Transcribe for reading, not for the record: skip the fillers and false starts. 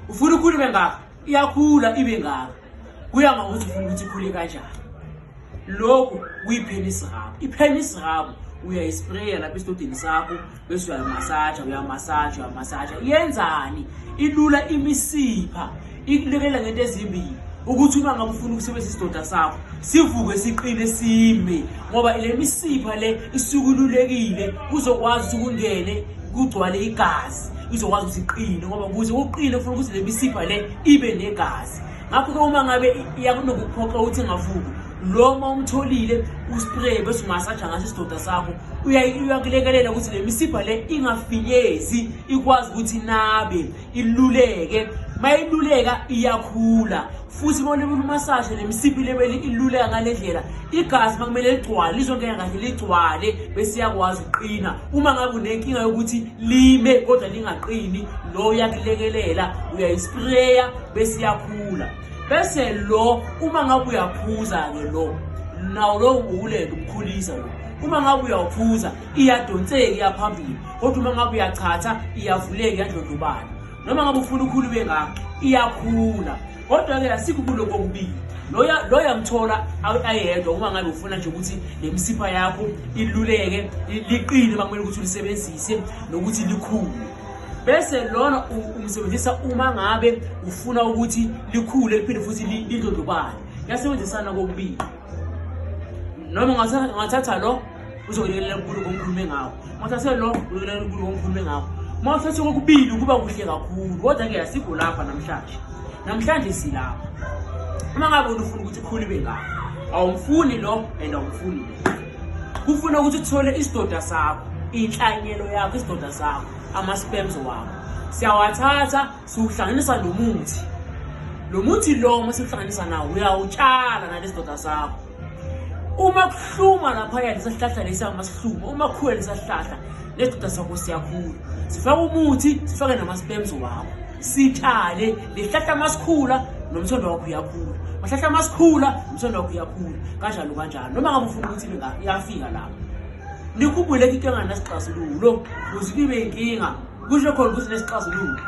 Ufuna ukhule ibe ngaka, iyakhula ibe ngaka. Kuya ngokuthi ufuna ukuthi ikhule kanjani. Lokhu kuyi-penis rub. I-penis rub uyayispraya lapha esidodeni sakho bese uyamasaja, uyamasaja, uyamasaja. Yenzani? Ilula imisipha, ikulekelela ngento ezimbili. Ukuthi uma ngabe ufuna ukusebenzisa isidoda sakho sivuke siqine sime, ngoba le misipha le isuke ilulekile, kuzokwazi ukuthi kungene kugcwale igazi, izokwazi ukuthi iqine, ngoba ukuze uqine ufuna ukuthi le misipha le ibe negazi. Ngakho-ke uma ngabe iyakunokuphoqa ukuthi ingavuki, lo uma umtholile uspray bese umasaja ngaso isidoda sakho, uyakulekelela ukuthi le misipha le ingafinyezi, ikwazi ukuthi inabe, iluleke. Mayiluleka iyakhula futhi uma umasaje le misipha ilebele iluleka ngale ndlela, igazi makumele ligcwale lizongena kahle, ligcwale bese iyakwazi ukuqina. Uma ngabe unenkinga yokuthi lime kodwa lingaqini, lo uyakulekelela, uyayispraya bese iyakhula. Bese lo uma ngabe uyaphuza-ke lo nawo lo uwuleke umkhulisa lo, uma ngabe uyawuphuza iyadonseka iyaphambili, kodwa uma ngabe uyachatha iyavuleka iyadlondlobala. Noma ngabe ufuna ukhulu ube ngaka iyakhula, kodwa-ke asikho kuloko okubili. Lo yamthola ayedwa uma ngabe ufuna nje ukuthi le misipha yakho iluleke, liqine makumele ukuthi ulisebenzise nokuthi likhule. Bese lona umsebenzisa uma ngabe ufuna ukuthi likhule liphinde futhi lidlondlobale. Kuyasebenzisana kokubili. Noma ungathatha lo uzokulekelela kuloko ngikhulume ngawo, ungathathe lo uzokulekelela kuloko ngikhulume ngawo. Uma uthathe kokubili kuba kuhle kakhulu, kodwa-ke asikho lapha namhlanje. Namhlanje silapha. Uma ngabe ufuna ukuthi ikhule ibe ngaka, awumfuni lo and awumfuni lo. Kufuna ukuthi uthole isidoda sakho, inhlanyelo yakho, isidoda sakho, ama-sperms wakho. Siyawathatha siwuhlanganisa nomuthi. Lo muthi lo uma siwuhlanganisa nawo uyawutshala nalesidoda sakho. Uma kuhluma laphaya lesa sihlahla lesa uma sihluma, uma kukhula lesa sihlahla, lesidoda sakho siyakhula. Sifake umuthi, sifake nama-sperms wakho, sitshale lesihlahla. Masikhula nomthondo wakho uyakhula, mahlahla masikhula umthondo wakho uyakhula, kanjalo kanjalo. Noma ngabe ufuna ukuthi ibe ngaka, iyafika lapho. Nikhumbule into enganasixazululo ukuze ibe inkinga, kusho khona ukuthi nesixazululo.